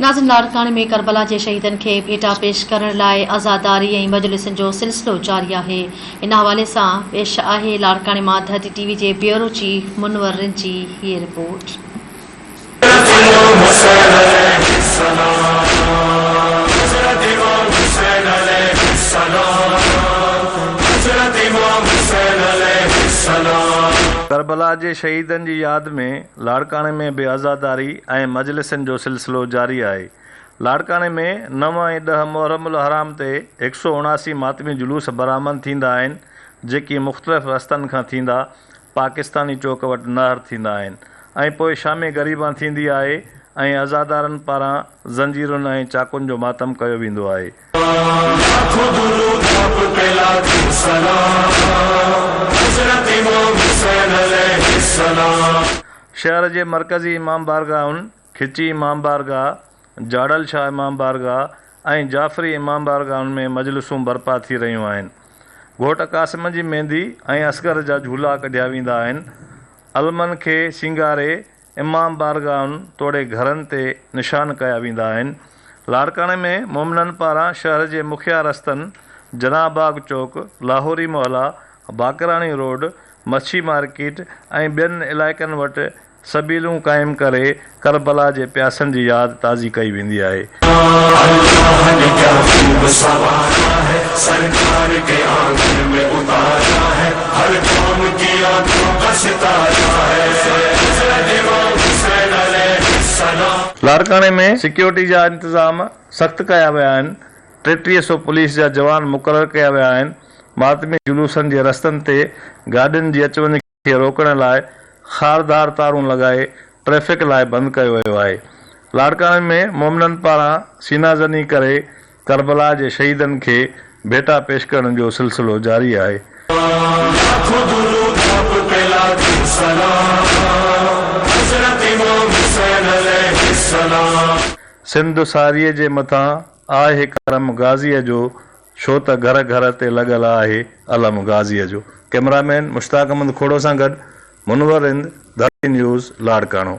ناظم لاڙڪاڻي ۾ ڪربلا جي شهيدن کي ڀيٽا پيش ڪرڻ لاء عزاداري ۽ مجلسن جو سلسلو جاري آهي. ان حوالي سان پيش آهي لاڙڪاڻي مان ڌرتي ٽي وي جي بيورو چيف منور رند جي هيء رپورٽ. ڪربلا جي شهيدن جي ياد ۾ لاڙڪاڻي ۾ به عزاداري ۽ مجلسن جو سلسلو جاري آهي. لاڙڪاڻي ۾ نو ۽ ڏهه محرم الحرام تي هڪ سئو 79 ماتمي جلوس برآمد ٿيندا آهن، جيڪي مختلف رستن کان ٿيندا پاڪستاني چوڪ وٽ نهر ٿيندا آهن ۽ پوء شام غريبان ٿيندي آهي ۽ عزادارن پاران زنجيرن ۽ چاقن جو ماتم ڪيو ويندو آهي. شهر جي مرڪزي امام بارگاهن کچي امام بارگاهه، جاڙل شاهه امام بارگاهه ۽ جعفري امام بارگاهن ۾ مجلسون برپا ٿي رهيون آهن. گهوٽ قاسم جي ميندي ۽ اصغر جا جهولا ڪڍيا ويندا آهن. علمن کي سينگاري امام بارگاهن توڙي گهرن تي نشان ڪيا ويندا آهن. لاڙڪاڻي ۾ مومنن پاران شهر جي مکيه رستن جناح باغ چوڪ، لاهوري محلا، باقراڻي روڊ، مڇي مارڪيٽ ۽ ٻين علائقن وٽ سبيلون قائم ڪري ڪربلا جي پياسن جي ياد تازي ڪئي ويندي آهي. لاڙڪاڻي ۾ سيڪيورٽي جا انتظام سخت ڪيا ويا آهن، 33 سئو پوليس جا جوان مقرر ڪيا ويا آهن، ماتمي جلوسن جي رستن تي گاڏين جي اچ وڃ کي روڪڻ لاء خاردار تارون لڳائي ٽريفڪ لاء بند ڪيو ويو آهي. لاڙڪاڻي ۾ مومنن پاران سينا زني ڪري ڪربلا جي شهيدن کي ڀيٽا پيش ڪرڻ جو سلسلو جاري آهي. سنڌ ساريء جي مٿان آهي ڪرم غازيء جو ڇو ته گهر گهر تي لڳل آهي علم غازيء جو. ڪئميرا مين مشتاق احمد کوڙو سان گڏ منور رند، ڌرتي نيوز، لاڙڪاڻو.